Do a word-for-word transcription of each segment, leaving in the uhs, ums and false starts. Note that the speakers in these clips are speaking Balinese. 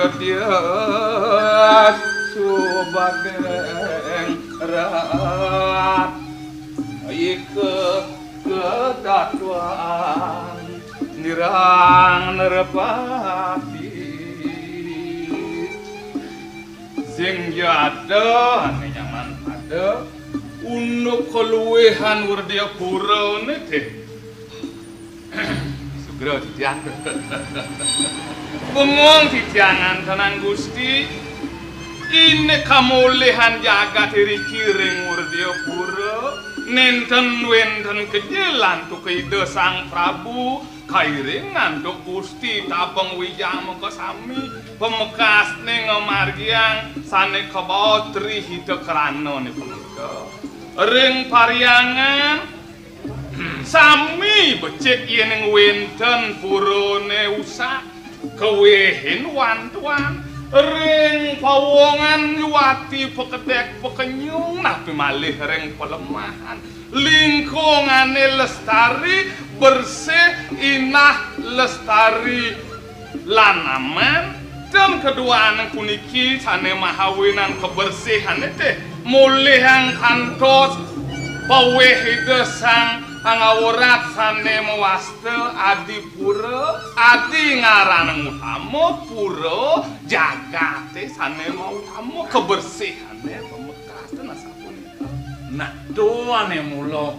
Dia subadeng rat ika kedatwan nirang nerepati. Sing jada ane nyaman pada unduk keluwehan Werdia Pura ne teh. Sugra titiang. Bengong titiang antenan Gusti. Ine kamulihan jagat iriki ring Werdia Pura. Nenten wenten kejelan tu ke Ida Sang Prabu. Kairing antuk Gusti Tabeng Wijang maka sami pamekasne ngamargiang sane kabawa Tri Hita Krana ne punika. Ring paryangan sami becik yening wenten purane usak, kawehin wantuan, ring pawongan yuwati pakedek pakenyung, napi malih ring palemahan. Lingkungane lestari, bersih, inah, lestari, lan aman. Dan keduane puniki sane mahawinan kebersihane teh mulihang kantos paweh Ida Sang Angawrat sane mawasta Adipura, adi ngaran utama, pura jagate sane mautama, kebersihane pamekas. Nah, tuane mula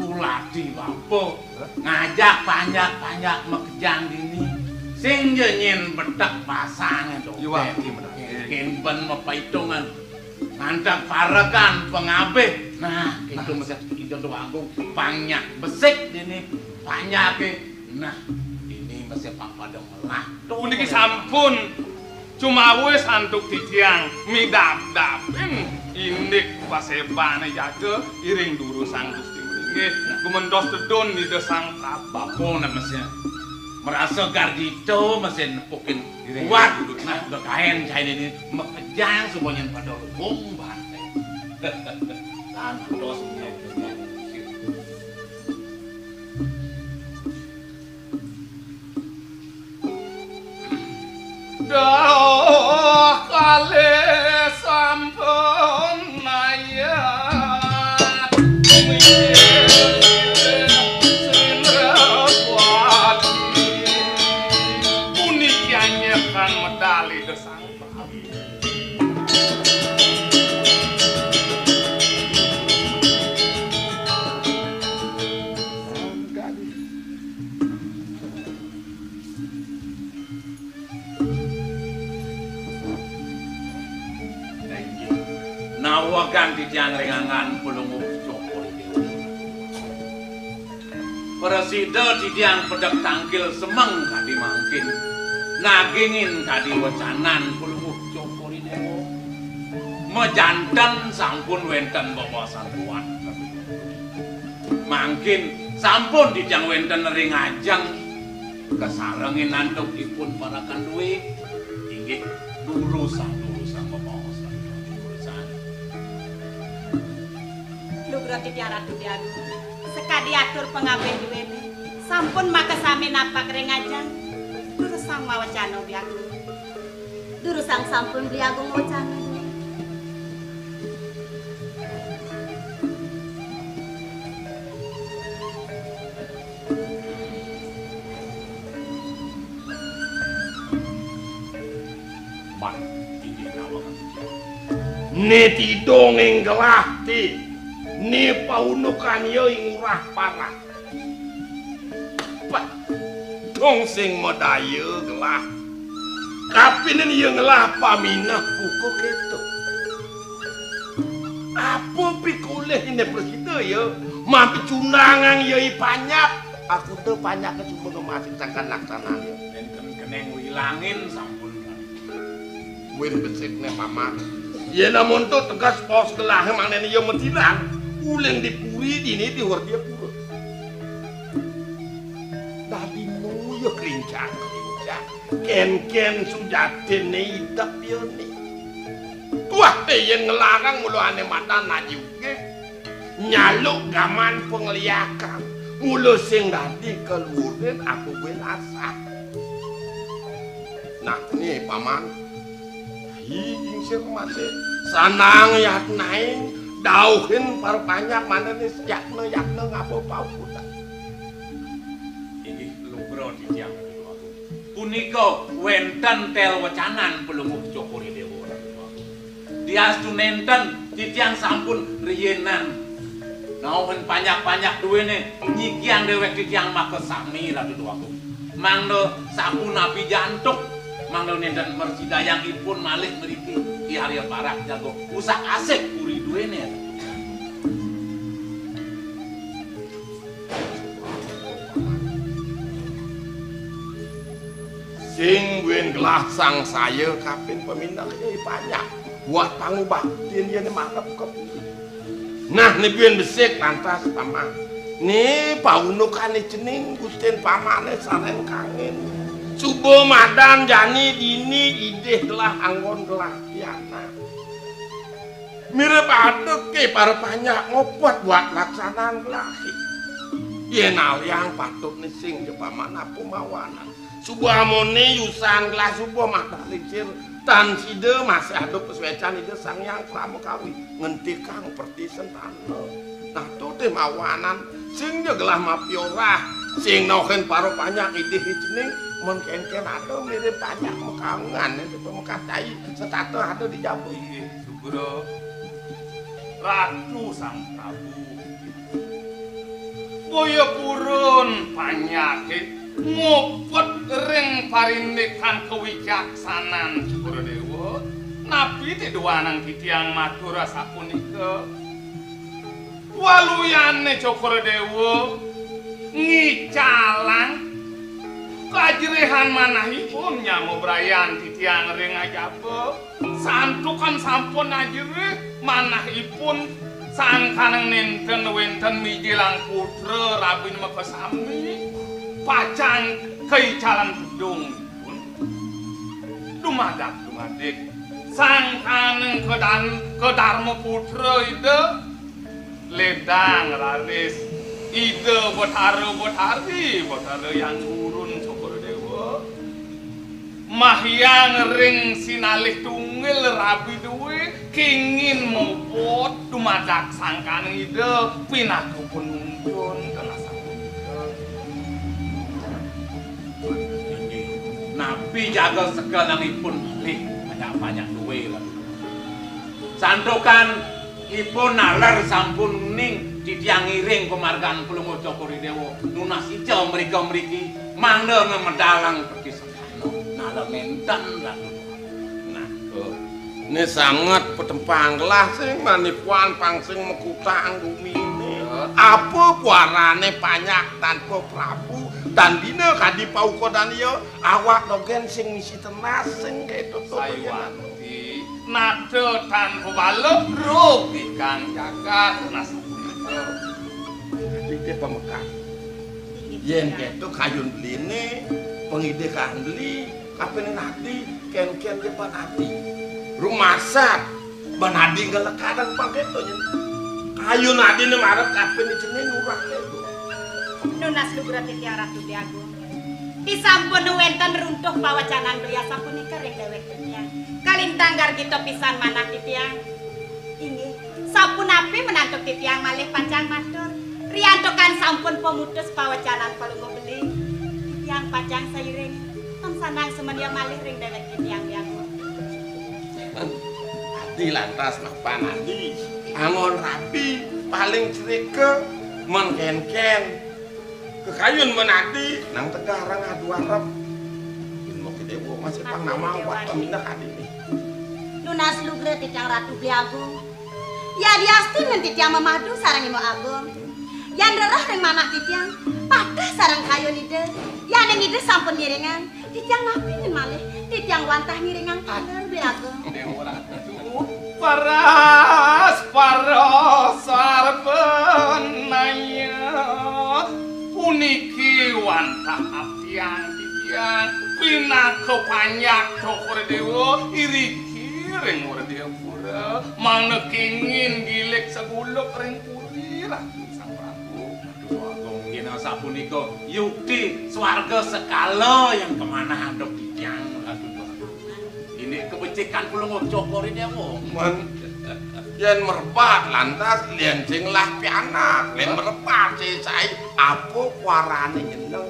ulati bapa ngajak panjak-panjak makejang dini. Sing ja nyen betek pasange to. Yuwati betek. Ken ben mapaitungan. Ngantek parekan pangabih. Nah, itu mesti Ida Déwa Agung panjak besik dini panjake. Nah, ini mesti papada melah. Puniki sampun cumawis antuk titiang midabdabin indik pasebane jaga iring durusang Gusti Muringgih. Gumentos tedun Ida Sang Prabu. Bapa nak mesti merasa gardita mesti nepukin kuat. Nah, udah kain kain ini makejang semuanya pada luhung bante. Lan dos punya. Dah kalih sampun mayat, Sindrawati. Puniki anyekan medal Ida Sang Prabu. Nawegang titiang ring anggan Palungguh Cokor I Déwa. Prasida titiang pedek tangkil semeng kadi mangkin. Nagingin kadi wecanan Palungguh Cokor I Déwa. Majanten sampun wenten bebaosan kuat. Mangkin sampun titiang wenten ring ajeng kasarengin antuk ipun parekan duwé, inggih durusang-durusang bebaosan durusang. Nugraha titiang Ratu Déwa Agung, sakadi atur pangabih duwéné, sampun makasami napak ring ajeng. Durusang mawecana Déwa Agung. Durusang sampun Beli Agung wacana. Ban, inggih nawang. Né tidung ing gelah ti, né paunukan ia ing urah parah. Pah, dong sing madaya gelah. Kapining ia ngelah pamineh buka kéto. Apa pikolih Ida Prasida ia? Mampi cundangang ia i panjak. Aku té panjak cuma ngemasin sangkan laksanan ia. Nénten keneng wilangin sampun. Win besikné paman. Yén amonto tegas pos gelahé mangdané ia matilang. Uling di puri dini di Werdia Pura. Dadi nu ia klincang klincang. Kén-kén sujatiné idep ia né. Tuah té yén ngelarang mula ané madan aji ugé. Nyaluk gaman pangliakan. Mula sing dadi kaluhurin aku kuwi lasah. Nah, né, Paman. Hi, ingsir masih. Sanang yatnain, dauhin para panjak, manané yatna-yatna ngaba paukudan. Inggih, lugra titiang. Punika wénten tel wecanan Palungguh Cokor I Déwa. Diastu nénten titiang sampun riinan. Nauhin panjak-panjak duéné nyikiang déwék titiang makasami, Ratu Déwagung. Mangda sapunapi jantuk, mangda nénten mrasidayang ipun malih mriki Ki Arya Barak jaga usak-asik puri duéné. Sing buin gelah sangsaya kapin pamindah yai panjak. Buat pangubaktin yén marep ka puri. Nah, né buin besik lantas, Paman. Né paundukané cening gustin pamané sareng kangin. Suba madan jani dini idih gelah anggon gelah pianak. Mirib adeké para panjak ngopot buat laksanan gelahé. Yén aliang patut né sing ja, Paman, apa mawanan. Suba amoné yusan gelah suba madan lingsir tan sida masih ada pasuécan Ida Sang Hyang Krama Kawi ngentikang perti sentana. Nah, to té mawanan sing ja gelah mapiorah, sing nauhin para panjak idih cening, mén kénkén ada mirib panjak makaungan, itu pamekas cai setata ada di jaba. Inggih, Sugra. Ratu Sang Prabu. Boya purun panjaké ngupet ring parindikan kawijaksanan Cokor I Déwa, napi té duanang titiang matur asapunika? Waluyané Cokor I Déwa ngicalang kajrihan manahipun nyama brayan titiang ring ajaba. Santukan sampun ajrih manahipun, sangkaning nénten wénten mijilang putra rabin makasami, pacang kaicalan tedungipun. Dumadak dumadik, sangkaning kedan-, kedarma putra Ida, ledang raris Ida Betara Betari, Betara Hyang Gurun Cokor I Déwa. Mahyang ring sinalih tunggil rabi dué, kingin mobot dumadak sangkaning Ida pinaka panuntun kenasan Ida. Napi jaga sekelanipun malih banyak-banyak dué lah. Santukan ipun naler sampun uning titiang ngiring pamargan Palungguh Cokor I Déwa, nunas ica mrika mriki, mangda ngamedalang perti sentana. Naler nénten, Ratu. Nah, to. Né sanget patempang gelah sing manipuan pang sing makutang guminé. Apa puarané panjak tanpa prabu, tan bina kadi paukodan ia, awak dogén sing misi tenas sing kéto to. Sayuwakti nata tanpa bala, rugi kang jagat, nah sapunika. Dadi té pamekas. Yén kéto kayun beliné, pangidih kang beli, kapining adi, kénkén ja ban adi. Rumasat, ban adi ngelekadang pang kéto nyén. Kayun adiné marep kapining cening urang kéto. Nunas lugra titiang Ratu Déwagung. Disampun wénten runtuh pawacanan beli asapunika ring déwék titiang. Kalintang gargita pisan manah titiang. Inggih, sapunapi menantu titiang malih pacang matur. Riantukan sampun pamutus pawacanan Palungguh beli, titiang pacang sairing, tan sandang sumedya malih ring déwék titiang Déwagung. Adi lantas mapan adi, anggon rabi, paling cerika, mén kénkén. Kekayun mén adi, nang tegarang adu arep. Bima Kedéwa masih pang nama awak pamindah adi né. Nunas lugra titiang Ratu Beli Agung. Yadiastun nyen titiang mamadu sareng Imo Agung. Yan rereh ring manah titiang, pateh sareng kayun Ida. Yaning Ida sampun ngiringang, titiang napi nyen malih, titiang wantah ngiringang taler Beli Agung. Déwa Ratu, paras, paras, sarbanaya. Puniki wantah abdiang titiang, pinaka panjak Cokor Déwa, iriki ring Wredia Pura, mangda kingin gilik saguluk ring puri, Ratu Sang Prabu. Ratu Agung, yén asapunika, yukti swarga sekala yang kamanah antuk titiang, Ratu. Cikan kula ngocok korine wong. Men, yen merepak lantas yen sing lah pianak, yen merepak sesai apa kuarane jeneng.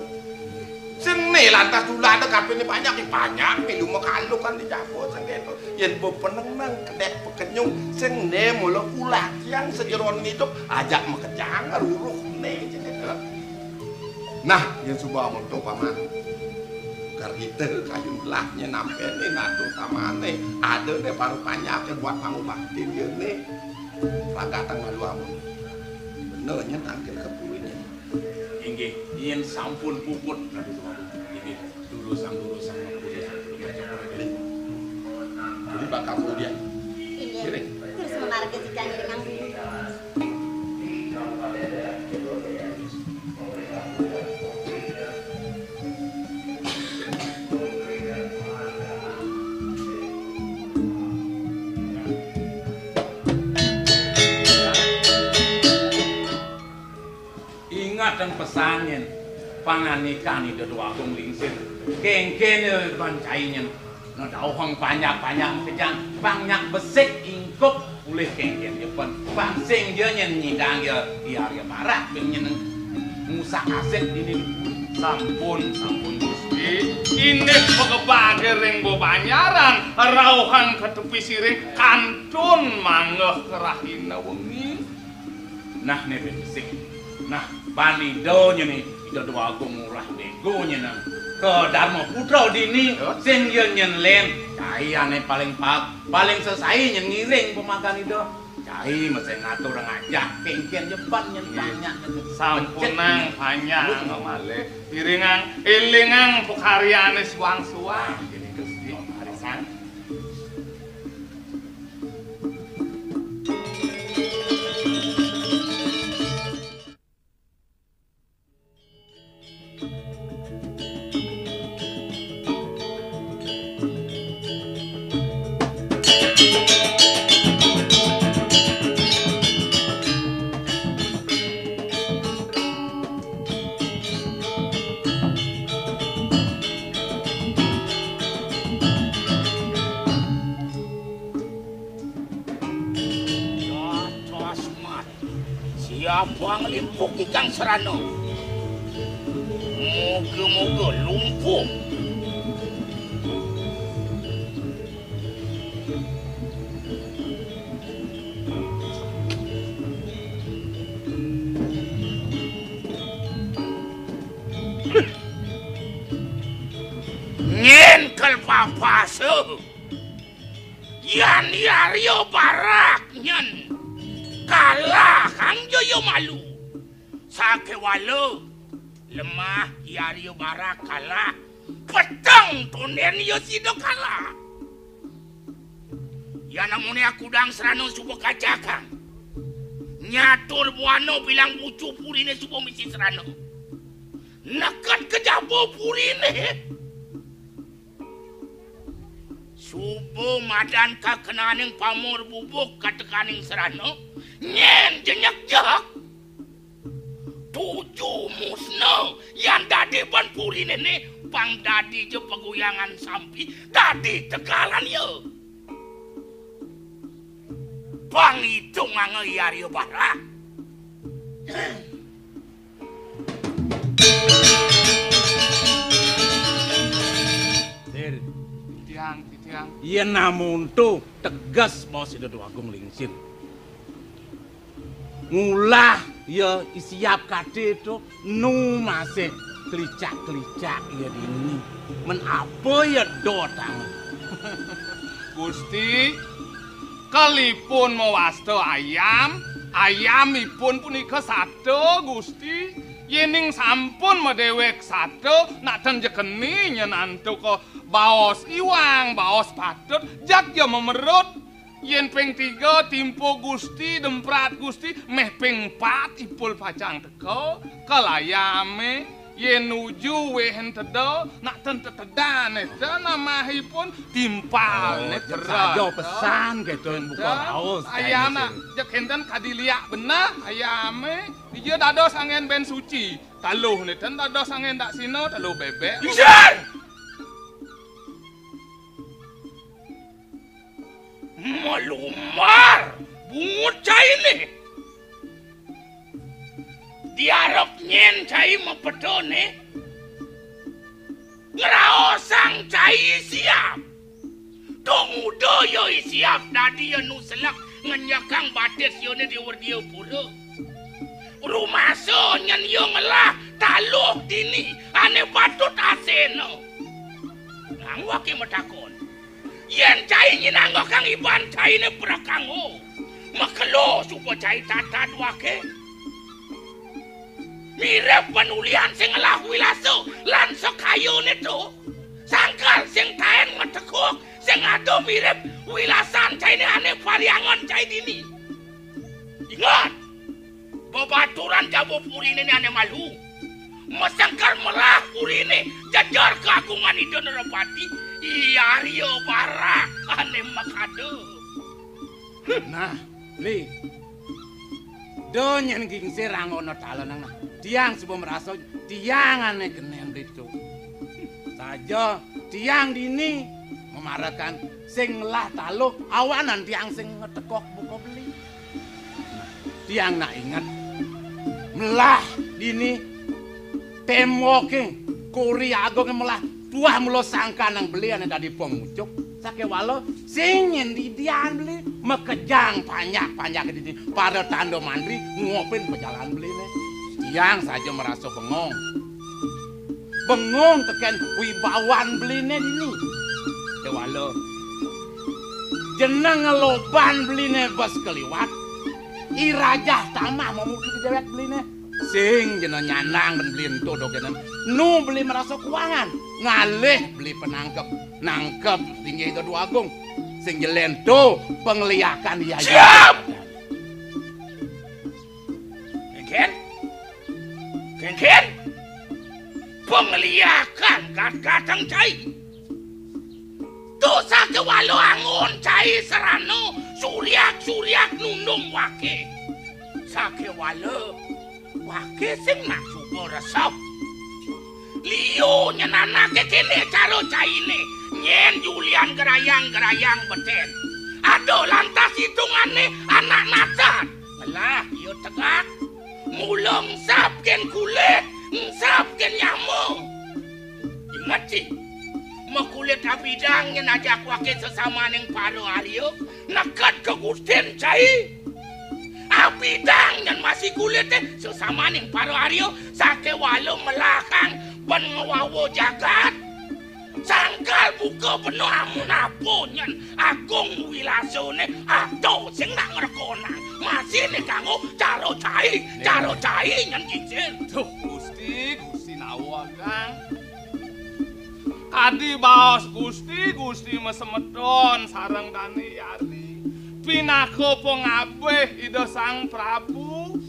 Sing ne lantas tulane kabehne banyak, banyak milu mekalu kan dicampur sing kene. Yen pepeneng nang kenek pekenyung sing ne mula ulah tiang sejeron ngidup ajak mekejang ruruhne sing kene. Nah, yen suba monto paman. Karita kayun lah nyen nampene natu tamane. Ada ne baru panyake buat pangubakti dia ne. Ragatang malu amun. Bener nyen tangkil kepulih nyen. Inggih, yen sampun puput, Ratu Tuagung. Inggih, durusang-durusang, durusang-durusang. Jadi bakal kemudian. Inggih. Terus memarga jika ngiringang. Ingatang pesan nyen pangandikan Ida Dwagung Lingsir. Kengken ya ban cai nyen. Ngadauhang panjak-panjak makejang, panjak besik ingkup ulih kengken ya pan. Pansing ja nyen nyidang ya, ya, ya marah ben nyen ngusak asik dini. Sampun, sampun Gusti. Indik pagebage ring bebanyaran, rauhan ka tepi siring kantun manggeh kerahina wengi. Nah, ne besik. Nah, ban Ida nyene, Ida Dwagung Ngurah Bego nyene. Ka Darma Putra dini, ya, sing ya nyen len. Cai ane paling pa-, paling sesai nyen ngiring pemakan Ida. Cai mesti ngatur ngajah kengken jepan nyen. Nggih. Banyak nyen. Sampunang pecet. Panjang malih. Iringang, elingang pakaryane suang-suang. Nggih, Gusti. Arisan. Dados mati. Siapa nglimpuk ikang serana? Moga-moga lumpuh. Nyen kel papasa. Yan Arya Barak nyen kalah kang jaya malu. Sakewala lemah Arya Barak kalah, peteng tonden ya sida kalah. Yan amune akudang serana suba kacakang. Nyatur buana bilang pucu purine suba misi serana. Neket ka jaba purine. Suba madan kakenaning pamor bubuk katekaning serana, nyen jenyek jehek. Tuju musna yan dadi ban purine ne, pang dadi ja paguyangan sampi, dadi tegalan ya. Pang itung anga Arya Barak. Sir. Titiang, titiang. Yen namun to tegas bos Ida Dwagung Lingsir. Ngulah ya isiap kate to nu masih kelicak-kelicak ya dini. Men apa ya dotang? Gusti, Kalipun mawasta ayam, ayamipun punika sata, Gusti. Yening sampun madewek sata, nak ten jekeni nyen antuk baos iwang, baos patut, jak ya mamerut. Yen ping tiga timpo Gusti, demprat Gusti, meh ping empat ipul pacang teka, kal ayame. Yen nuju weh enteda, nak ten tetedan enten amahipun timpal. Oh, ne jeg terat. Saja pesan kenten buka raos. Ayam kayak nak gitu. Jeg enten kadi liak benah, ayame. Ija dados angen ben suci. Taluh ne ten dados angen dak sino, taluh bebek. Isin! Malumbar bungut cainé. Diarep nyén cai mapetone. Ngraosang cai siap. Tong uda ya siap dadi anu selek ngenyekang batis yone di Werdia Pura. Rumasa nyen ya ngelah taluh dini ane patut asena. Nang wake matakon. Yen cai nyinanggokang iban caine prakanggo, makelo suba cai tatad wake. Mirip panulian sing ngelah wilasa lan sekayune to. Sangkal sing taen ngetekuk, sing ada mirip wilasan caine ane pariangan cai dini. Ingat, bebaturan jaba purine ne ane malu. Masengker melah purine jejer kagungan Ida Nerapati, i Arya Barak ane makada. Nah, Beli. Da nyen gingsir anggona talenang nah. Tiang suba marasa tiang ane kenen Beli to. Saja tiang dini mamarekan sing ngelah taluh awanan tiang sing ngetekok buka Beli. Nah, tiang nak inget melah dini temboke kuri agung melah tuah mula sangkanang Beli ane dadi pangucuk. Sakewala sing nyen didian Beli makejang panjak-panjak dini para tanda mantri nguapin pajalan Beline. Tiang saja marasa bengong. Bengong teken wibawan Beline dini. Kewala jeneng loban Beline bes kaliwat. I Rajah Tamah mamuji di dewek Beline. Sing jena nyandang ben Beli ento dogenen. Nu Beli marasa kuangan. Ngalih Beli penangkep. Nangkep tinggi Ida Dwagung. Sing jelen to pengliakan iya. Siap! Kengken? Kengken? Pengliakan gat-gatang cai. To sakewala angon cai serana suriak-suriak nundung wake. Sakewala wake sing nak suba resep. Liu nyen anake kene cara caine, nyen julian gerayang-gerayang beten. Ada lantas hitungane anak natad. Ngelah iya tegak. Mula engsap ken kulit, engsap ken nyama. Inget, Ci, makulit abidang nyen ajak wake sesamaning para arya, neked ka gustin cai. Abidang nyen masih kulite sesamaning para arya, sakewala melahang ben ngwawa jagat. Sangkal buka bena amun apa nyen agung wilasane, ada sing nak ngrekonang. Masih ne kanggo cara cai, cara cai nyen gingsir. Duh, Gusti, Gusti nawa, Kang. Kadi baos Gusti, Gusti masemeton sareng Dane Yari. Pinaka pangabih Ida Sang Prabu.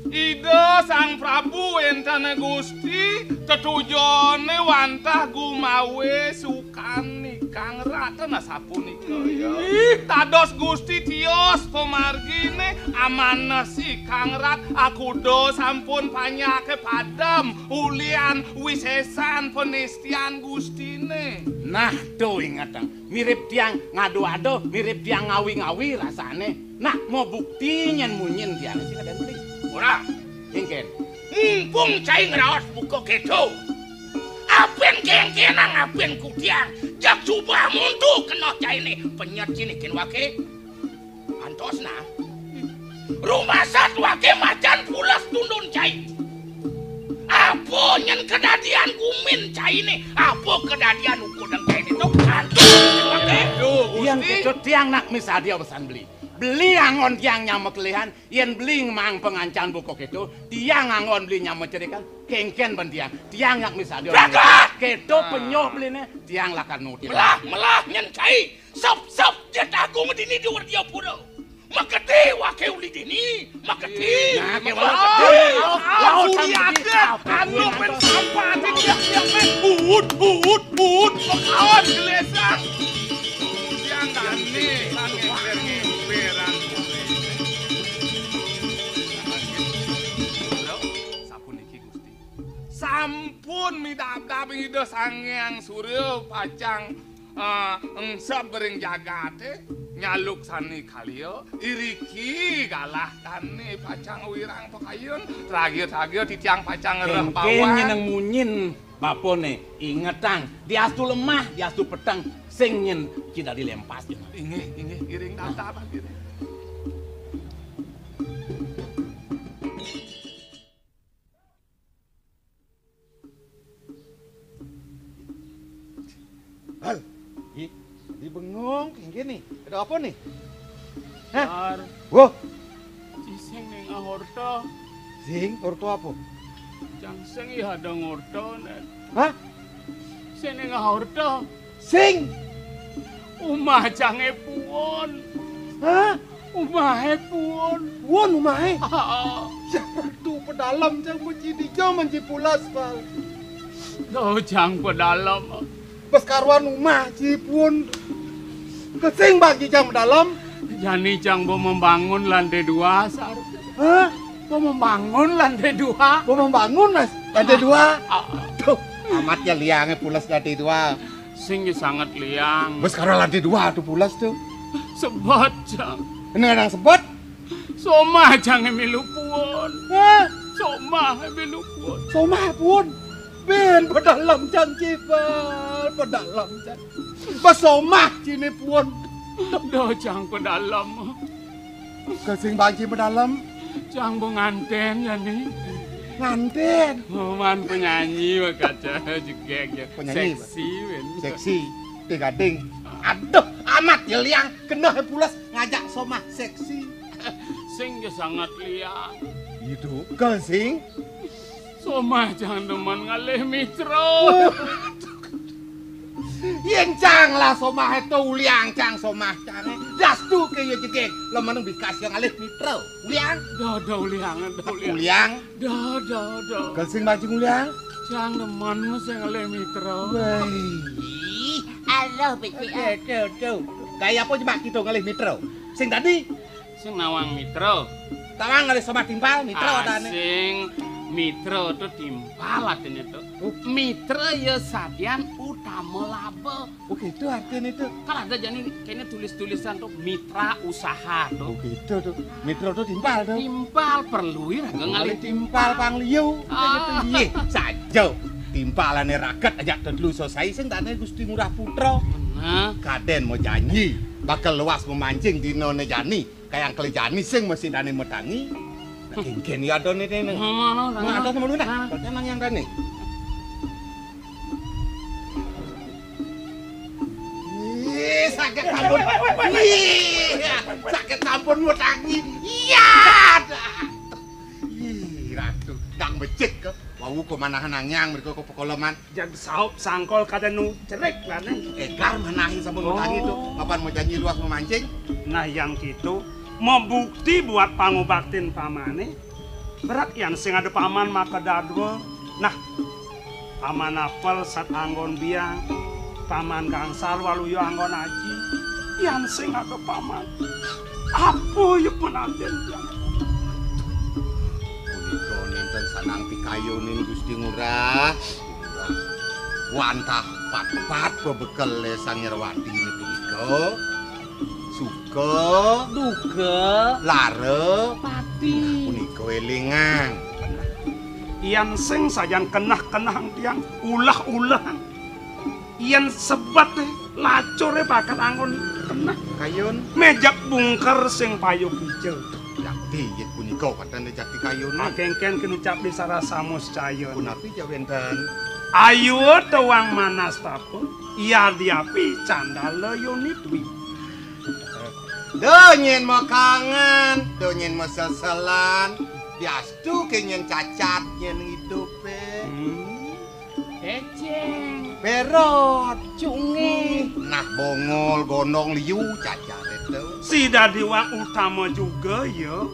Ida Sang Prabu entene Gusti, tetujone wantah gumawe sukan Ni Kang Rat, nah sapunika ya. Ih, dados Gusti tios pamargine, amanes I Kang Rat, akuda sampun panyake padem ulian wisesan panistian Gustine. Nah, to ingetang. Mirip tiang ngadu-adu, mirip tiang ngawi-ngawi rasane. Nah, mau bukti nyen munyin tiang sing adan Beli. Ora. Kengken. Mumpung cai ngraos buka keto. Apen kengkenang apen kutiang. Jak suba muntu kena caine. Penyet sini kin wake. Antos nah. Rumasat wake macan pules tundun cai. Apa nyen kedadian gumin caine? Apa kedadian ukudeng caine to? Antos wake. Duh, Gusti. Yang keto tiang nak misadia pesan Beli. Beli angon tiang nyama kelihan, yen Beli ngemang pengancan buka keto, tiang angon Beli nyama cerikan, kengken ben tiang. Tiang nak misadia. Berangkat! Keto penyoh Beline, tiang lakar nutin. Melah, melah nyen cai. Sep, sep, Jet Agung dini di Werdia Pura. Maketi wake uli dini, maketi. Nah, ke maketi. Laut, laut, laut, laut, laut, anu laut, men laut, sampah laut, ati tiap-tiap men. Uut, uut, uut, mekaon gelesang. Yang dani, ngeper-ngeperan. Sapuniki Gusti. Sampun midabdab Ida Sang Hyang Surya pacang, eh, engsep bering jagate. Nyaluk sani kalia, iriki galah dane pacang wirang pakayun, tragia-tragia titiang pacang ngereh. Kéngkén bawang. Nyeneng munyin bapané, ingetang, diastu lemah, diastu peteng, sing nyén ci dadi lempas. Inggih, inggih, iring tata, Pak Giri. Hal, ih, di bengong, kéngkén nih. Ada apa nih? Hah? Dar. Wah. Ci sing nengah orta. Sing, orta apa? Cang sing ya ada ngorta, Nen. Hah? Sing nengah orta. Sing. Umah cangé puun. Hah? Umahé puun. Puun umahé? Aa. Ya, Ratu Pedalem cang mesti dija manci pulas, Bal. Duh, cang Pedalem. Bes karuan umah ci puun. Kesing bagi cang Pedalem. Jani cang ba membangun lantai dua, Sar. Hah? Ba membangun lantai dua. Ba membangun, Mas? Lantai dua? Aa. Duh, amat ya liangé pulas lantai dua. Sing sanget liang. Bes karo lantai dua tuh pulas tuh. Sebet, cang. Ini kadang sebet. Somah cangé milu puun. Hah? Somah milu puun. Somah puun. Bin, Pedalem cang cipal, Pedalem cang. Bes somah ciné puun. Duh, cang Pedalem. Kesing banci Pedalem. Cang ba ngantén jani. Ngantén. Oh, man penyanyi, wah, kaca jegég ya. Penyanyi, Pak. Seksi, wén. Seksi. Té gading. Aduh, amat ya liang. Keneh pulas ngajak somah seksi. Sing ya sanget liang. Itu, kesing. Somah cang demen ngalih mitra. Yén cang lah somah itu uliang cang somah cang. Dastu ké ya jegég. Lemen bikas ya ngalih mitra. Uliang. Dah, dah uliang, dah uliang. Uliang. Dah, dah, dah. Kesing mancing uliang. Cang demen mesti ngalih mitra. Wéh. Ih, alah becik. Aduh, aduh, aduh. Kaya apa coba kita ngalih mitra? Sing tadi Sing nawang mitra. Tawang ngalih somah timpal, mitra adané. Sing mitra to timpal artiné to. Oh. Mitra ya sadian utama laba. Oh, gitu artiné to. Kan ada jani kéné tulis-tulisan to mitra usaha to. Oh, gitu to. Mitra to timpal to. Timpal perlu ya raga ngalih timpal pang liu. Ah. Gitu. Iya, saja. Timpalané raket aja tetelu selesai sing dané Gusti Ngurah Putra. Nah. Kadén mau janji bakal luas memancing dinané jani. Kayang keli jani sing mesti dané metangi. Nah, kéngkén ya ada nih, nih. Mana, mana? Mana ada sama lu, nah? Mana? Kok emang yang dané? Ih, sakit sampun. Ih, sakit sampun metangi. Iya, dah. Ih, Ratu, dang becik ke. Wau kok manahan anyang mereka kok pekoloman. Jag saup sangkol kada nu cerik lah, Neng. Égar manahin sampun metangi to. Oh. Kapan mau janji luas memancing? Nah, yang gitu, mau bukti buat pangubaktin pamané. Berat yan sing ada paman maka dadwa. Nah, paman apel sat anggon biang, paman gangsal waluya anggon aji. Yan sing ada paman. Apa ya penantian yang? Punika nénten sanang pikayunin Gusti Ngurah. Wantah patpat bebekel Sang Nyerwati punika. Suka, duka, lara, pati. Nah, punika élingang. Yan sing sajan kenah-kenah tiang ulah-ulah. Yén sebet, eh, lacuré bakat anggon keneh. Kayun. Méjak bungker sing payu kija. Yakti, yén punika katon jakti kayun. Akéngkén kinucap di sarasamos cayun. Punapi ja wénten? Ayu tawang manastapa, yadiapi candala yoni dwi. Duh nyén makangen, duh nyén maseselan, diastu ké nyén cacat nyén idupé. Hmm. Écéng. Bérot. Cungih. Nah, bongol, gondong, liu, cacat itu. Si dadi wak utama juga, ya.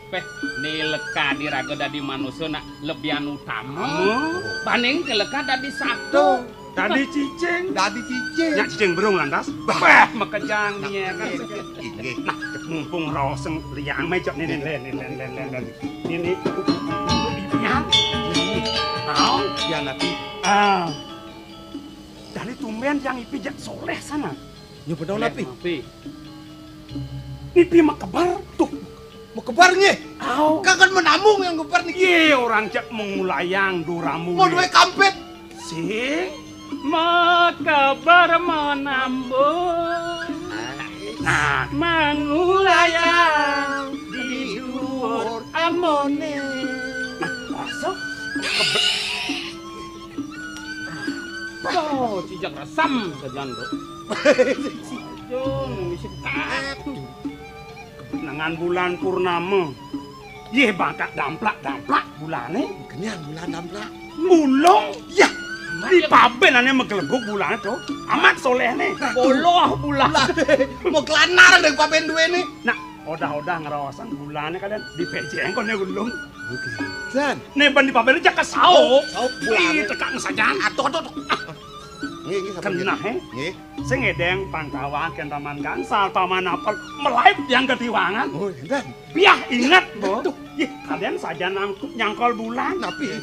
Péh, né leka diraga dadi manusa nak lebihan utama. Oh. Banding ké leka dadi sato. Tuh, dadi cicing. Dadi cicing. Nyak cicing berung lantas. Bah. Péh, makejang dia kan. Inggih. Nah, mumpung raos liang méjok né, né, lén, lén, lén, lén, lén. Ini, ini. Yan. Yan. Naon? Yan napi? Ah. Dari tumben yang ipi jak soléh sana. Nya bener napi? Soléh napi? Nipi makeber? Tuh, makeber nggih. Au. Kagak menambung yang keber niki. Ye, orang cek mengulayang duramu. Mau duwe kampit. Sing makeber menambung. Nah, mengulayang di duur amone. Nah, masuk. Oh, cijak resam sajan, Bro. Jung, misi buka. Dengan bulan purnama. Yeh, bangkat damplak-damplak bulane. Kenyang bulan damplak. Ulung, ya. Di paben ane megelebuk bulane to. Amat solehne. Boloh bulan. Mau kelanar deh paben duwe ne. Nah, odah-odah ngerawasan bulane kalian di pejeng kone ulung. Oke. Jan. Ne ban di paben aja kesau. Saup bulane. Ih, tekak sajan. Atuh, atuh, atuh. Nggih, nggih, sampun. Kenah, nggih. He? Nggih. Sing ngedeng pangkawang kentaman gangsal paman apel melaib yang ketiwangan. Oh, enten. Biah inget, Bo. Aduh. Ih, kalian saja nangkup nyangkol bulan. Napi?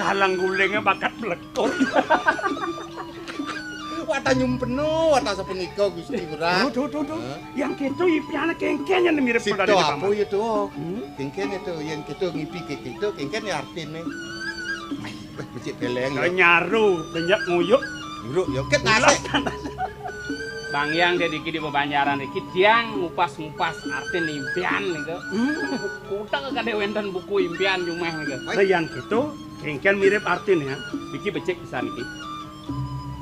Galang gulingnya bakat melekur. Wata nyumpeno, wata sapunika Gusti Ngurah. Tuh, tuh, tuh, tuh. Hah? Yang gitu ipiane kengken yang mirip. Sito pada apa ya tuh? Hmm? Kengken itu, yang gitu ngipi ke gitu, kengken ya artine. Wah, becik beleng ya. Nyaru, banyak nguyuk. Nguyuk ya, ket nasik. Bang Yang dia diki di bebanjaran diki, tiang ngupas-ngupas artin impian niku. Hmm. Kutak kade wenten buku impian jumeh niku. Lah yang gitu, kengken mirip artin ya. Niki becik pisan niki.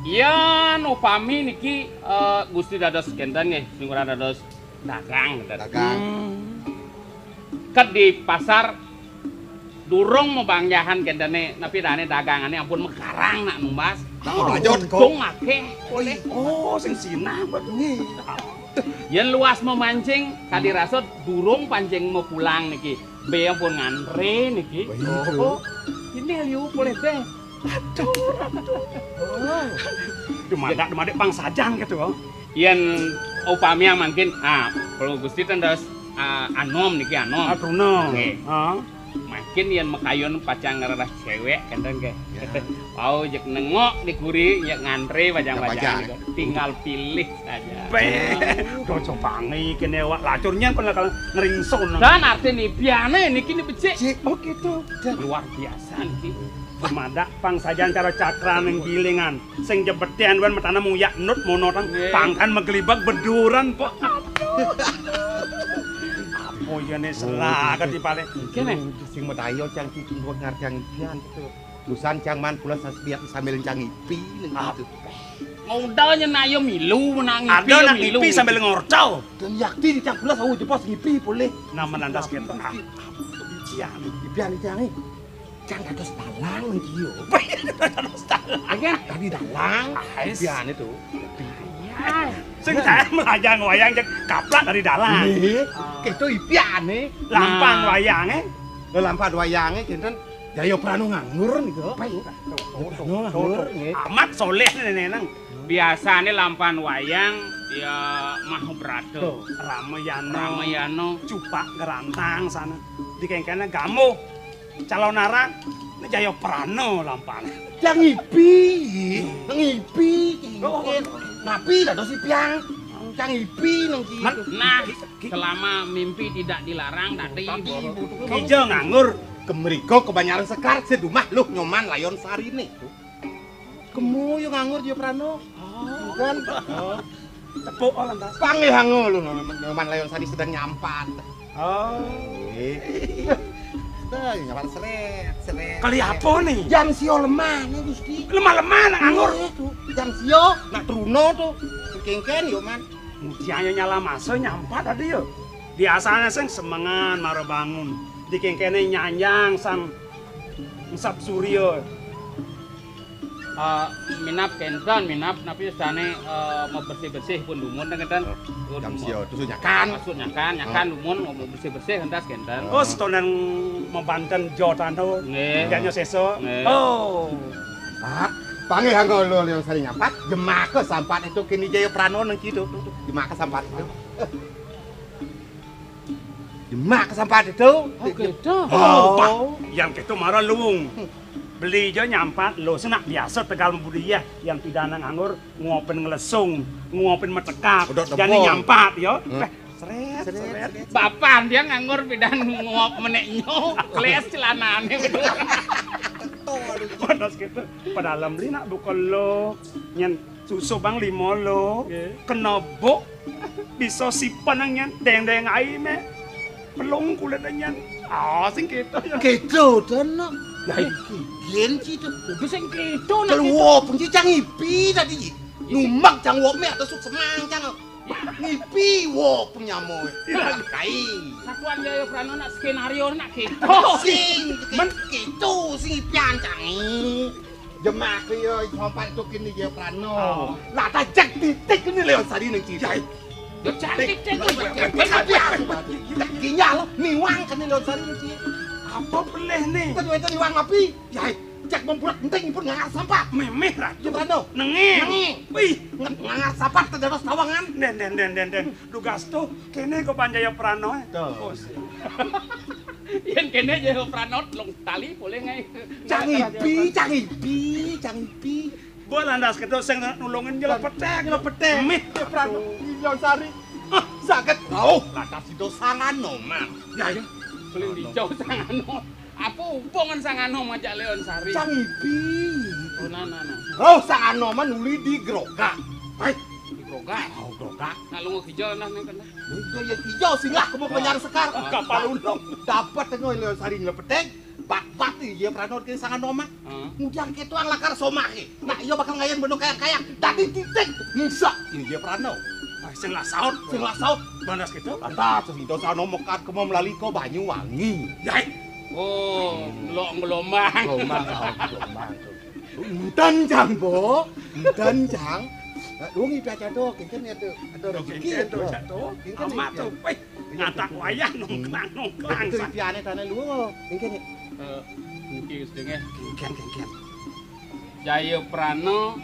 Yan upami niki, eh, Gusti dados kenten nggih, sing ora dados dagang, kenten. Dagang. Hmm. Ke di pasar durung mabangjahan kentene, napi dane dagangane ampun mekarang nak numbas. Nah, lanjut, kok. Untung akeh, oleh. Oh, sing sinah, Mbak. Nggih. Yen luas memancing, kadi rasa durung pancing mau pulang niki. Be ampun ngantre niki. Begitu. Oh, ini liu boleh be. Aduh, aduh. Oh. Dumadak, dumadak pang sajan gitu, oh. Yen upami mangkin, ah, kalau Gusti ten dados, ah, anom niki anom. Ah, truna. Nggih. Ah. Mangkin yen makayun pacang ngrereh cewek kenten nggih. Ya. Wau jek nengok di guri, jek ngantre pacang-pacang. Pacang. Niku. Tinggal pilih saja. Be, dojo bangi kene awak lacurnya pernah kalau ngeringsun. Dan artine biane niki ni becik. Cik, oh gitu. Dan luar biasa niki. Dumadak pang sajan cara cakra ning gilingan. Sing jebeten wan metana muyak nut mono tang. Nggih. Pangkan meglibak beduran, Pok. Apa ya ne salah kati paling. Kene. Sing metayo cang kiki ngartiang ipian gitu. Lusan cang man kula sas-, biar sambil cang ipi neng gitu. Mau dal nyen ayo milu menang ipi. Ada yo nak milu. Ipi sambil ngorcau. Dan yakti cang kula sawu jepos ngipi boleh. Nama lantas kita. Ipian. Ipian cang. Cang dados dalang niki yo. Dados dalang. Kan tadi dalang. Ais. Ipian itu. Iya. Sing saya melajang wayang cek kaplak dari dalang. Nggih. Keto ipiane. Lampan wayange. Lho, lampan wayange kinten Jaya Pranu nganggur niku. Apa ya? Tuh, tuh, tuh, Pranu nganggur, tuh, tuh. Nggih. Amat soleh nenenang. Biasane lampan wayang ya Mahabrata, tuh. Ramayana, Ramayana. Cupak Gerantang sana. Dikengkene Gamuh. Calonarang, ini Jaya Prana lampan. Yang ngipi, yang ngipi, oh, oh. Napi dados ipian, yang ngipi nang ki. Nah, selama mimpi tidak dilarang tadi. Tadi, Bu. Kija nganggur. Kemriko kebanyaran sekar sedumah luh Nyoman Layon Sarine. Kemu yo nganggur yo Prano. Oh. Kan? Oh. Tepuk lantas. Panggih hango lho, Nyoman Layon Sari sedang nyampat. Oh. Eh. Sedang nyampat seret, seret. Kali apa nih? Jam sio lemah nih, Gusti. Lemah-lemah nak nganggur. Iya, tuh. Jam sio, nak truno tuh. Kengken yo, Man. Mudiannya nyala masa nyampat tadi yo. Biasanya sing semengan mara bangun. Dikengkene nyanjang sang Sap Surya. Eh, minap kenten, minap napi sane, eh, mau bersih-bersih pun dumun kenten. Oh, pun jam sio terus nyakan. Maksud nyakan, nyakan dumun mau bersih-bersih entas kenten. Oh, setonan membanten jotan to. Nggih. Janya sesa. Nggih. Oh. Pak, panggih anggo lo yang sering nyampat, jemaka sampat itu kini Jaya Prano nang kitu, tuh, tuh. Jemaka sampat itu. Demak kesampat itu. Oh, gitu. Oh, Pak. Yang gitu marah luwung. Beli jo nyampat lo senak biasa tegal budaya yang pidana nganggur ngopin ngelesung, ngopin metekak. Udah jani tebal. Nyampat yo. Hmm. Eh, Seret, seret. Bapak dia nganggur pidan nguap menek nyo, kles celanane. Panas gitu. Padahal beli nak buka lo, nyen susu bang limo lo, kena bok, bisa sipan nyen deng-deng ai me. Pelung kulit nyen. Ah, sing gitu ya. Gitu, dan nak. Lah, iki gen ci tu. Kudu sing gitu nak. Keluar pun ci cang ipi tadi. Numak cang wok me atau suk semang cang. Ngipi wo penyamo. Kai. Satuan Jaya Prano nak skenario nak gitu. Sing men gitu sing ipian cangi. Jemak yo sompat tu kini Jaya Prano. Lah tajak titik ni Leon Sari ning ciri. Yo cantik cek. Kinyal niwang kene Leon Sari ning ciri. Apa peleh ni? Tadi itu niwang api. Yai, cek membuat penting pun ngangar sampah. Memeh, Ratu. Jaya Prano. Nengi. Nengi. Wih. Ngangar sampah tedados tawangan. Den, den, den, den, den. Dugas tuh, kene kok Panjaya Prano, eh. Tuh. Oh, siap. Yen kene Jaya Prano, long tali boleh ngai. Cang ipi, cang ipi, cang ipi. Bo landas kedo sing nulungin jelo petek. Jelo petek. Mih. Jaya Prano, Leon Sari. Ah, sakit. Oh, lantas itu sangan noman. Ya, ya. Paling dijauh sangan noman. Apa hubungan sangano majak Leon Sari? Sang ipi. Oh, nah, nah, nah. Roh sangano man uli di Grogak. Hai, di Grogak. Oh, Grogak. Nak lunga kija nah ning kene. Itu ya kija singgah kemu Banjar Sekar. Kapal ulung. Dapat tengok Leon Sari nyelepeteng. Bak-bak iya Prano ke sangano man. Kemudian ketuang lakar somake. Nah, iya bakal ngayan beno kayang-kayang. Dadi titik. Musak iya Prano. Wah, sing lah saut. Sing lah saut. Banas gitu. Lantas sing dosa nomokat kemo melali ko Banyuwangi. Yai. Oh, ngelok ngelombang. Gelombang, oh, gelombang. Enten jang, Bo. Enten jang. Nah, lu ngipi aja to, kengken ya to. Ada rezeki ya to. Kengken amat to. Wih, ngatak wayah nongklang nongklang. Itu ipiane tane lu. Kengken ya. Eh, mungkin sedenge. Kengken, kengken. Jaya Prana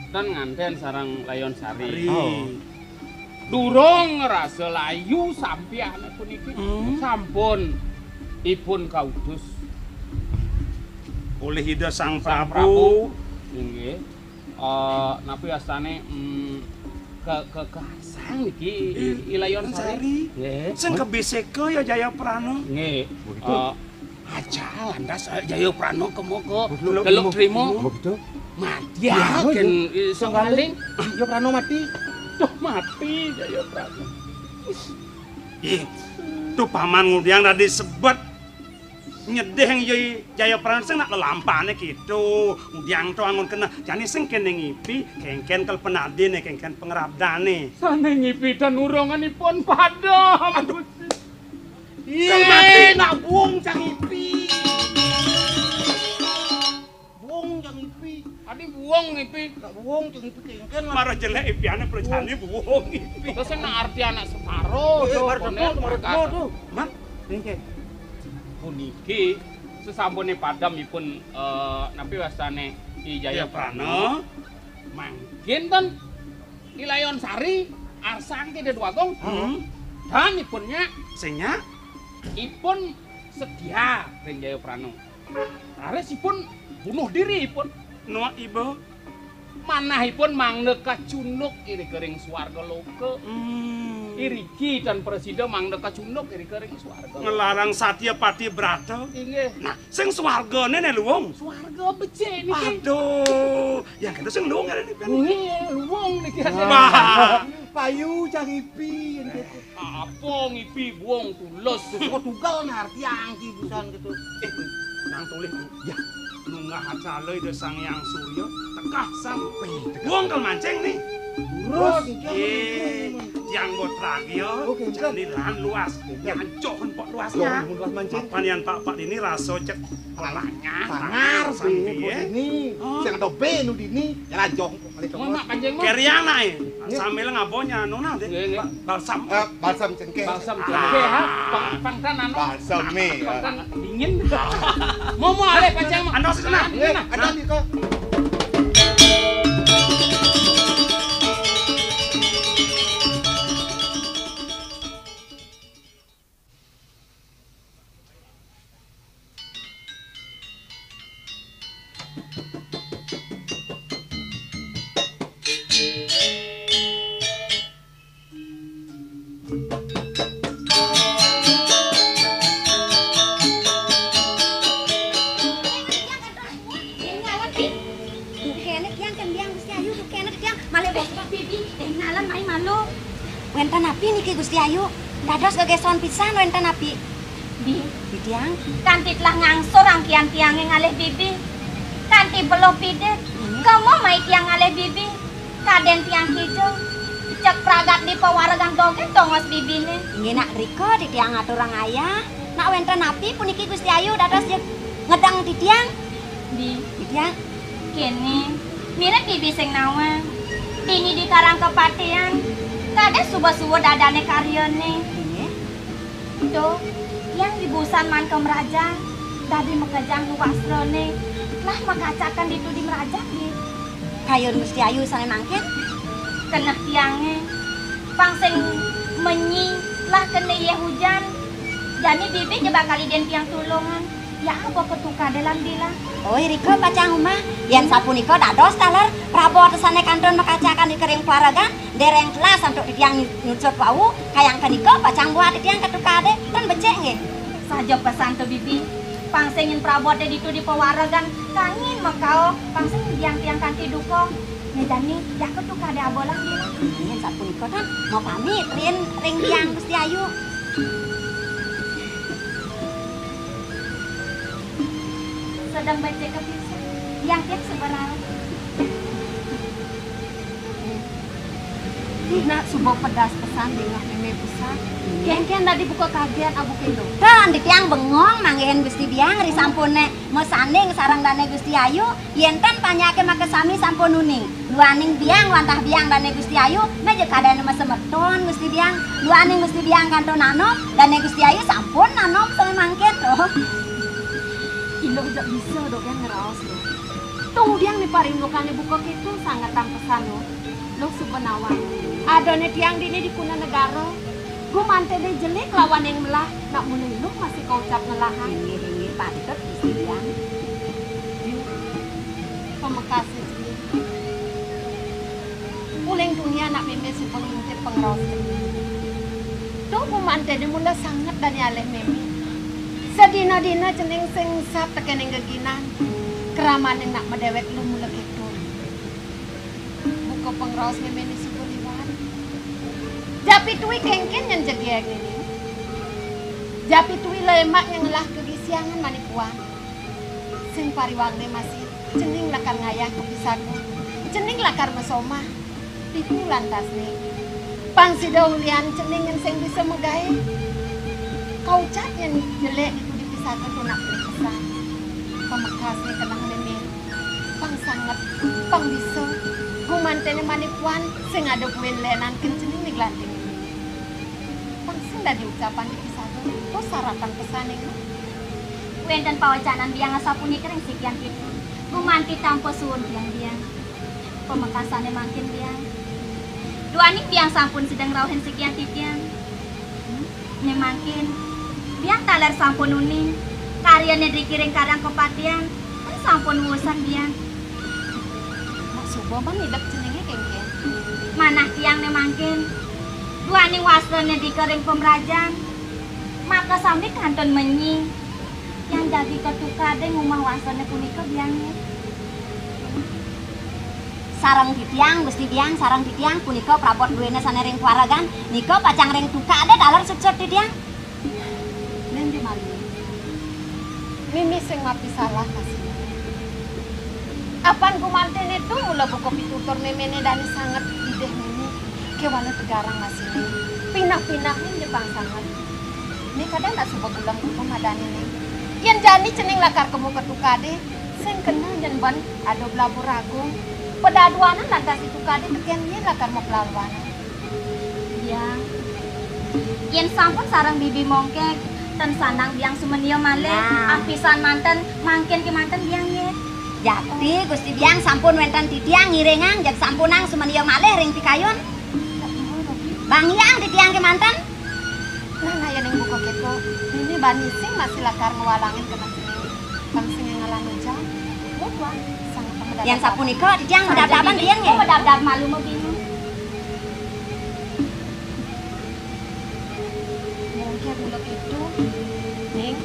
tan nganten sareng Layon Sari. Sari. Oh. Durung ngrasa layu sampiane puniki. Hmm. Sampun ipun kautus. Oleh Ida Sang Sang Prabu. Prabu. Inggih. Eh, napi astane, mm, ke, ke, keasang niki I, I Layon Sari. Sari. Nggih. Sing kebisika ya Jaya Prana. Nggih. Begitu. Eh, Aja lantas, eh, Jaya Prana kemo ke Betul, Teluk betul. Trima. Oh, betul. Mati ya, Ya, ken, ya. Eh, Sanggaling. Sanggaling. Jaya Prana mati. Tuh mati Jaya Prana. Ih, tuh paman ngudiang tadi sebet nyedih yang Jaya, Jaya Prana sing nak lelampane gitu. Ngudiang to angon kena. Jani sing kene ngipi, kengken kel penadine, kengken pengerabdane. Sane ngipi dan uronganipun padam. Aduh. Iya, nak buung cang ipi. Buung cang ipi. Adi buung ipi. Nak buung cang ipi kengken lah. Marah jelek ipiane percane buung ipi. Terus nak arti anak separo Eh, tuh, marah konen temu, marah makan. Temu tuh. Man, kengken. Puniki sesampune padam ipun, eh, napi wastane I Jaya Iya, Prana. Prana. Mangkin ten I Layon Sari arsang Kidul Agung. Hmm. Dan ipunnya Sing nya? Ipun setia ring Jaya Prana. Raris ipun bunuh diri ipun. Nuak iba. Manah ipun mangda kacunduk iri kering swarga loka. Hmm. Iriki dan presida mangda kacunduk iri kering swarga. Ngelarang satya pati brata. Inggih. Nah, sing swargane ne luwung. Swarga becik niki. Aduh, yang kena sing luwung ngene niki. Nggih, luwung niki. Bah. Payu cang ipi. Apa ngipi buung tulus. Kok tunggal nar tiang ki busan gitu. Eh, nang tulis. Ya. Nunggah acala Ida Sang Hyang Surya tekah sampai. Wong kel mancing nih. Terus. Eh, yang buat radio. Oke, jadi lan luas. Nyancoh empok luasnya. Luas mancing. Apa nian Pak Pak ini rasa cek pelanya. Sangar sampai ini. Sing ada B nu dini. Jalan jong. Mau mak panjang mau. Keriang nae. Sambil ngabonya nona deh. Nggih, nggih. Ba-, balsam. Eh, balsam cengkeh. Balsam cengkeh, ha? Pang, pangtan anu. Balsam mi, ya. Pangtan dingin. Mau, mau, ale panjang mau. Ando sana. Nggih, ada di kok. Wénten napi niki, Gusti Ayu? Dados gegéson pisan, wénten napi? Bi, titiang kanti telah ngangsur angkihan tiangé ngalih bibi. Kanti beluh pidik. Inggih. Kema mai tiang ngalih bibi? Kadén tiang kija. Cék pragat di pawaregan dogén tongos bibiné. Inggih, nak, rika titiang aturang ayah. Nak wénten napi puniki, Gusti Ayu, dados jeg ngedeng titiang? Bi, titiang kéné, mirib bibi sing nawang. Dini di Karang Kepatihan, kadén suba-suba dadané karyané. Inggih. Tuh, tiang dibusan maan ka mrajan, dadi makejang wastrané, telah makacakan ditu di mrajan, Bi. Kayun Gusti Ayu sané mangkin? Keneh tiangé, pang sing menyi, telah kena yéh ujan. Jani bibi ja bakal idin tiang tulungan. Ya, apa ketukadé lan bilang? Oh, irika pacang umah. Yén sapunika dados taler prabot sané kantun makacakan ring pawaregan, déréng telas antuk titiang nyu-, nyucut wau, kayang kenika pacang buat titiang ketukadé, ten becik nggih. Saja pesan to, Bibi. Pang sing nyén praboté ditu di pawaregan, kangin makauh, pang sing biang tiang kanti duka. Né jani, ya ketukadé abolang dina. Yén sapunika tan, mapamit rin ring tiang Gusti Ayu. Sedeng becik kepisan. Yang tiap seberang. Dina suba pedas pesan dingeh mémé pesan. Kénkén dadi buka kagét abuké lo. Kan titiang bengong manggihin Gusti Biang ri sampuné masanding sareng Dané Gusti Ayu. Yén ten panjaké makasami sampun uning. Duaning biang wantah biang Dané Gusti Ayu, méh ja kadén masemeton Gusti Biang. Duaning Gusti Biang kantun nanom, Dané Gusti Ayu sampun nanom sané mangkin. Oh. Iluh ja bisa dogén ngraos, Luh. Tung biang né parindukané buka kéto sanget tampesan, Luh. Luh suba nawang. Adané tiang dini di Kuna Negara. Gumanténé jelé kalawaning melah, nak mula Luh masih kaucap ngelahang. Inggih, inggih, patut Gusti Biang. Yu, pamekasé cening. Uling dunya nak mémé suba ngintip pangraos cening. Tuh gumanténé mula sanget dané alih mémé. Sadina-dina cening sing sat tekéning geginan. Kramané nak madéwék Luh mula kéto. Buka pangraos méméné suba liwat. Japi Tui kénkén nyén jegég nini. Japi Tui lemak nyén ngelah kagisiangan manipuan. Sing pariwangné masih cening lakar ngayah ka pisaga. Cening lakar masomah. Ditu lantasné. Pang sida ulian cening nyén sing bisa magaé. Kaucap nyén jelé ditu di pisaga tunak beli pesan. Pamekasné keneh mémé. Pang sanget, pang bisa. Gumanténé manipuan sing ada buin lénan kén cening di glanting. Pang sing dadi ucapan di pisaga, to sarapan pesané. Wénten pawecanan biang asapunika ring sikian tiang. Gumanti tampa suun tiang, biang. Pamekasané mangkin, biang. Duaning biang sampun sida ngrauhin sikian titiang. Né mangkin, biang taler sampun uning. Karyané driki ring Karang Kepatihan, kan sampun wusan, biang. Mak suba man idep ceningé kénkén. Manah tiang né mangkin. Duaning wastrané drika ring pamrajan. Makasami kantun menyi. Tiang jagi ketukadé ngumah wastrané punika, biangé. Sareng titiang, Gusti Biang, sareng titiang punika prabot duéné sané ring pawaregan, nika pacang ring tukadé taler suksut titiang. Nén di malih. Mémé sing mapisalah masiné. Apan gumanténé to mula buka pitutur méméné dané sanget idih mémé, kéwala tegarang masiné. Pinah-pinah nén jepang sanget. Né kadén dak suba gulem buka madané né. Yén jani cening lakar kemu ka tukadé, sing kena nyén ban ada blabur agung. Padaduanan lantas di tukadé tekén nyén lakar maplaluanan. Biang. Yén sampun sareng bibi mongkek, ten sandang biang sumenia malih. Nah. Apisan manten, mangkin kémanten biang yé. Jati, Gusti Biang sampun wénten titiang ngiringang, jeg sampunang sumenia malih ring pikayun. Bang Hyang titiang kémanten. Nah, nah, yén buka kéto, dini bani sing masih lakar ngwalangin keneh cening. Pang sing ngalah ujan. Mutuan, sanget pamedadap. Yén sapunika, titiang medadap-medapan biang nggih. Medadap-medadap malu mabingung. Mungkin mula kéto, Ning.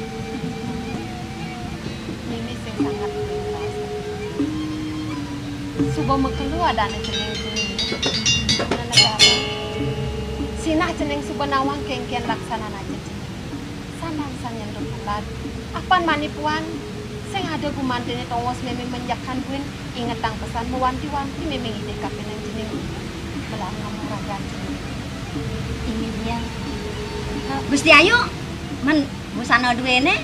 Mimi sing sanget ngraos. Suba makelo adané cening kuwi. Negara. Nah, cening suba nawang kénkén laksanan ajak cening. Sandang Sang Hyang Durna Palad. Apan mani puan, sing ada gumantiné tongos mémé menjakan buin, ingetang pesan mawanti-wanti mémé ngidih kapining cening. Belah ngamaragan cening. Inggih, Biang. Gusti Ayu, men busana duéné.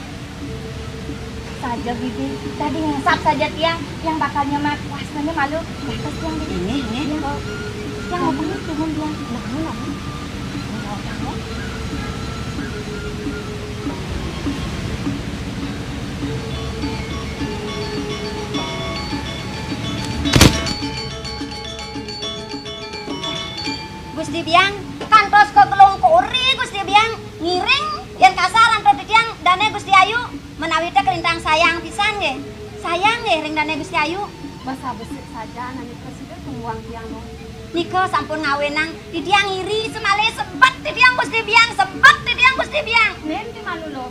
Saja, Bibi. Dadi ngésap saja tiang, tiang bakal nyemak wasnanya malu. Lantas tiang, Bibi. Inggih, inggih. Tiang, tiang mau pamit, nuhun, Biang. Nuhun, nuhun. Nuhun, nuhun. Gusti Biang, kantos ka gelung kuri, Gusti Biang. Ngiring, yén kasar antuk titiang, dané Gusti Ayu, menawi té kalintang sayang pisan nggih. Sayang nggih ring dané Gusti Ayu. Basa besik saja ané prasida tumbuang tiang, no. Nika sampun ngawinang titiang iri, semalih sebet titiang Gusti Biang, sebet titiang Gusti Biang. Nén ti malu, lo.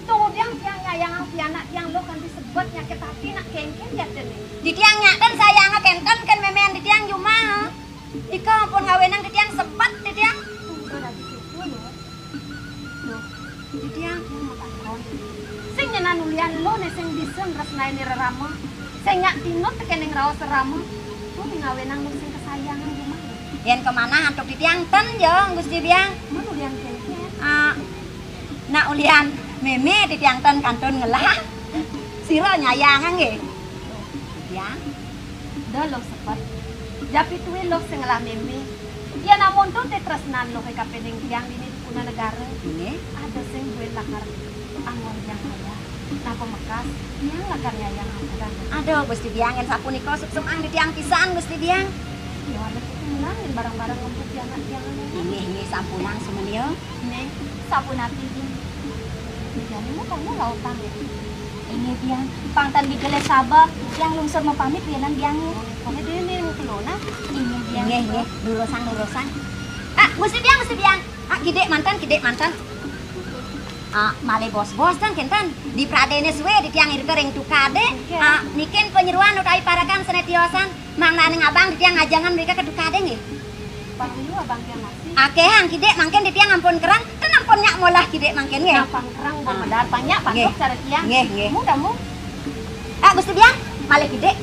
Tuh, tiang, tiang nyayangang pianak tiang, lo, kanti sebet nyakit ati nak kénkén jatiné. Titiang nyak ten sayanga kénten kén mémén titiang jumah. Ika ampun ngawinang titiang sebet titiang. Tunggal lagi cucu, lo. Duh, titiang, tiang matakon. Sing nyanan ulian lo né sing bisa nresnain rerama. Sing nyak tinut tekéning raos rerama. Lo né ngawinang lo sing kasayangan jumah lo. Yén kamanah antuk titiang ten ja, Gusti Biang. Mun ulian kénkén. Ah, nak ulian mémé titiang ten kantun ngelah. Sira nyayangang nggih. Titiang. Da lo sepet. Japituin lo sing ngelah mémé. Yén amonto té tresnan lo ka kapining tiang dini di Puna Negara. Inggih. Ada sing buin lakar anggon tiang kaya. Napa mekas, tiang lakar nyayang ampura. Aduh, Gusti Biang, yén sapunika suksma titiang pisan, Gusti Biang. Ya, ada pitungan yén bareng-bareng ngempuk pianak tiang. Inggih, inggih, sampunang sumenia. Nggih, sapunapi, Biang. Jani mu kamu lautang ya? Inggih, Biang. Pang tan digelis saba, tiang lungsur mapamit, Biang, Biang. Oké, dini mu kelo, nah. Inggih, Biang. Inggih, inggih. Lurusang, lurusang. Ah, Gusti Biang, Gusti Biang. Ah, kidik manten, kidik manten. Ah, malih bos-bos ten kénten. Dipradéné sué titiang irika ring tukadé. Oké. Ah, niki panyeroan utawi parekan sané tiosan. Mangdané ngabang titiang ngajengan mrika ka tukadé nggih. Pang liu abang tiang masih. Akéhang kidik mangkin titiang ampun kereng, ten ampun nyak molah kidik mangkin nggih. Nah, pang kereng, pang medar, pang nyak, pang nggih. Cara tiang. Nggih, nggih. Mu, kamu. Ah, Gusti Biang, malih kidik.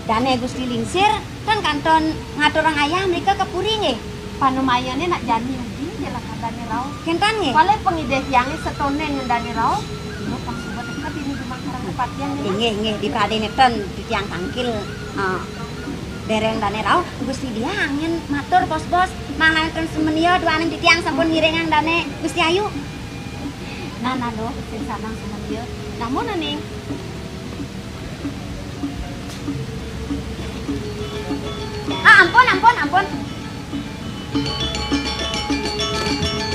Dané Gusti Lingsir, ten kantun ngaturang ayah mrika ka puri nggih. Panumayané nak jani ugi, jelas dané rauh. Kénten nggih. Malih pangidih tiangé setoné ngen dané rauh. Lo pang suba teka dini jumah karang kepatihan nggih. Inggih, inggih, dipradéné ten titiang tangkil, eh, dereng dané rauh. Gusti Biang yén matur bos-bos, mangdané ten sumenia duaning titiang sampun ngiringang dané Gusti Ayu. Nah, nah, lo, sing sanang sumenia. Namun, Ning. Ah, ampun, ampun, ampun.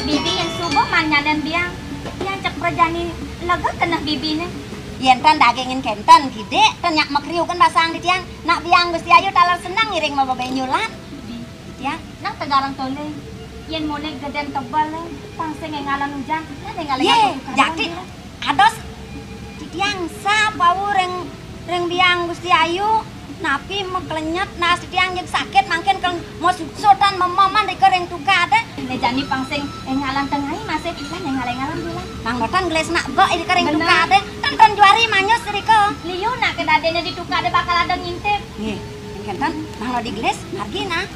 Bibi yén suba manyanan Biang, tiang cek prajani lega keneh bibiné. Yén tan dagingin kénten, kidik, tan nyak makriukan basang di tiang. Nak Biang Gusti Ayu taler seneng ngiring mababé nyulat. Bi, tiang. Nang tegarang tolé. Yén molih gedén tebel, pang sing énggalan ujan, nah énggalan. Yé, jati. Ados, titiang sapau ring, ring Biang Gusti Ayu, napi maklenyet, nah titiang jeg sakit, mangkin kal-, mau sutan mememan rika ring tukadé. Né jani pang sing énggalan tengai masih, nah énggal-énggalan bilang. Nang botan gelis nak bek rika ring tukadé, ten, ten juari manyus rika. Liu nak kedadéné di tukadé bakal ada ngintip. Nggih. Kénten, mangda digelis, margi nah.